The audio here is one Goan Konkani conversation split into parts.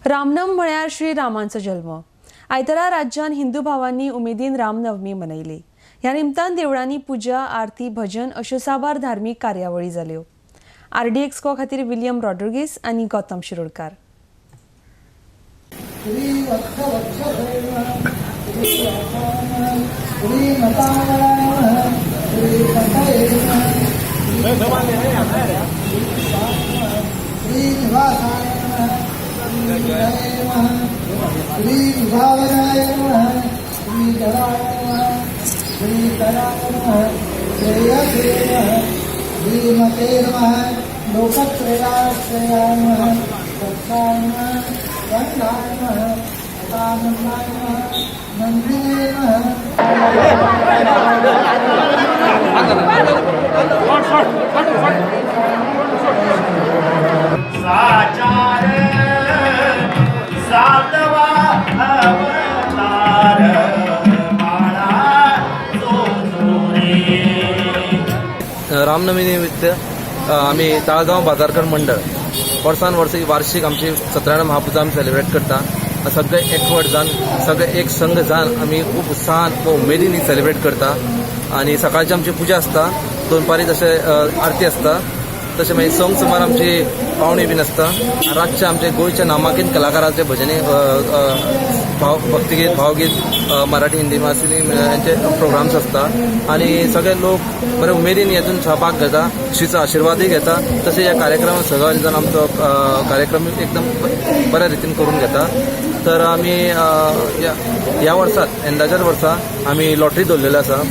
रामनम म्हळ्यार श्री रामांचो जल्म. आयतारा राज्यान हिंदू भावांनी उमेदीन रामनवमी मनयली. ह्या निमतान देवळांनी पुजा, आरती, भजन अश्यो साबार धार्मीक कार्यावळी जाल्यो. आरडीएक्स को खातीर विलियम रॉड्रिगीस आनी गौतम शिरोडकार. श्री विभावनाय नमः, श्री जराय नमः, श्री कराय नमः, श्रेयसे नमः, श्रीमते नमः, लोकत्रयाश्रयाय नमः, वत्साय नमः, गंधाय नमः, सदानंदाय नमः, नंदिने नमः. साचार सातवा अवतार बाळा जो जो रे. रामनवमी निमित्त आमी ताळगांव बाजारकर मंडळ वर्सान वर्स ही वार्षिक आमची सत्यनारायण महापुजा आमी सेलिब्रेट करता. सगळे एकवट जावन, सगळे एक संघ जावन आमी खूब उत्साहान व उमेदीन ही सेलिब्रेट करता. आनी सकाळची आमची पुजा आसता, दोनपारी तशें आरती आसता, तशें मागीर संक सुमार आमची पावणी बीन आसता. रातचे आमचे गोंयच्या नामांकीत कलाकाराचे भजनी, अ, अ, भाव भक्तिगीत, भावगीत, मराठी, हिंदी मासिनी यांचे प्रोग्राम्स आसता. आनी सगळे लोक बरे उमेदीन हेतून सहभाग घेता, श्रीचो आशिर्वादूय घेता. तशें ह्या कार्यक्रमात सहभागी जावन आमचो कार्यक्रम एकदम बऱ्या रितीन करून घेता. तर आमी ह्या वर्सात, यंदाच्याच वर्सा आमी लॉटरी दवरलेली आसा.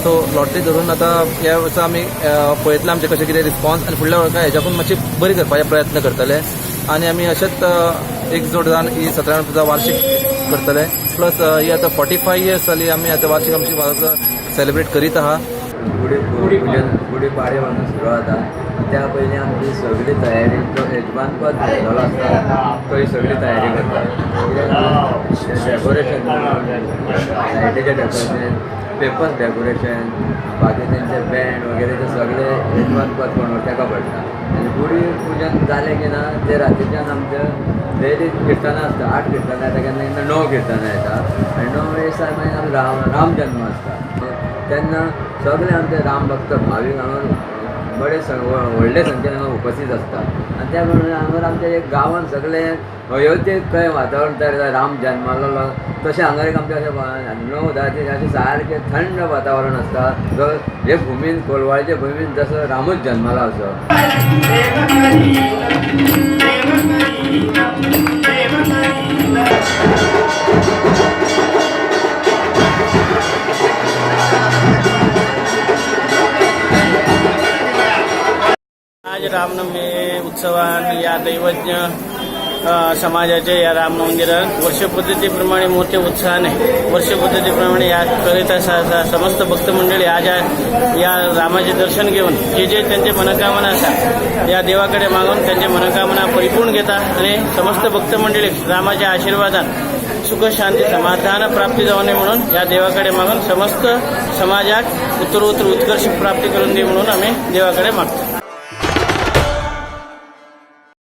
सो लॉटरी धरून आतां ह्या वर्सा आमी पळयतले आमचे कशें कितें रिस्पॉन्स आनी फुडल्या वर्सा हेच्याकून मातशी बरी करपाचे प्रयत्न करतले. आनी आमी अशेंच एकजोट जावन ही सत्यनारायण पुजा वार्षिक करतले. प्लस ही आतां 45 इयर्स जाली, आमी आतां वार्षिक आमची सेलिब्रेट करीत आहा. गुडी पूजन गुडी पाडव्यापासून सुरू जाता. त्या पयलीं आमची सगळी तयारी, जो यजमानपद घेतलेलो आसता तो ही सगळी तयारी करता. कित्याक डेकोरेशन, लायटीचें डेकोरेशन, पेपर्स डेकोरेशन, बाकी तेंचे बँड वगैरे ते सगळे यजमानपद कोण ताका पडटा. आनी गुडी पूजन जालें की ना, ते रातीच्यान आमचें डेली किर्तनां आसता. 8 किर्तनां येता, केन्ना केन्ना 9 किर्तनां येता. आनी 9 दिसा मागीर आमकां राम जल्म आसता. तेन्ना सगळे आमचे राम भक्त भावीक हांगा बडे व्हडले संख्येन हांगा उपस्थित आसता. आनी त्या प्रमाणे हांगा आमच्या एक गांवान सगळे अयोध्येक कशें वातावरण तयार जाता राम जल्मालो तशें हांगा एक आमच्या अशें 9-10 दीस अशें सारकें थंड वातावरण आसता. जो हे भुमीन, कोलवाळचे भुमीन जसो रामूच जल्माला असो. देव करील, देव करील, देव करील. आज रामनवमी उत्सवान या दैवज्ञ समाजाचे या राम मंदिरात वर्षपद्धतीप्रमाणे मोठ्या उत्साहाने वर्षपद्धतीप्रमाणे या करीत समस्त भक्त मंडळी आज या रामाचे दर्शन घेऊन जे जे त्यांचे मनोकामना आसा या देवाकडे मागून त्यांचे मनोकामना परिपूर्ण घेता. आणि समस्त भक्त मंडळी रामाच्या आशीर्वादान सुख, शांती, समाधान प्राप्ती जाऊ नये म्हणून या देवाकडे मागून समस्त समाजाक उत्तरोत्तर उत्कर्ष प्राप्ती करून दे म्हणून आम्ही देवाकडे मागतो.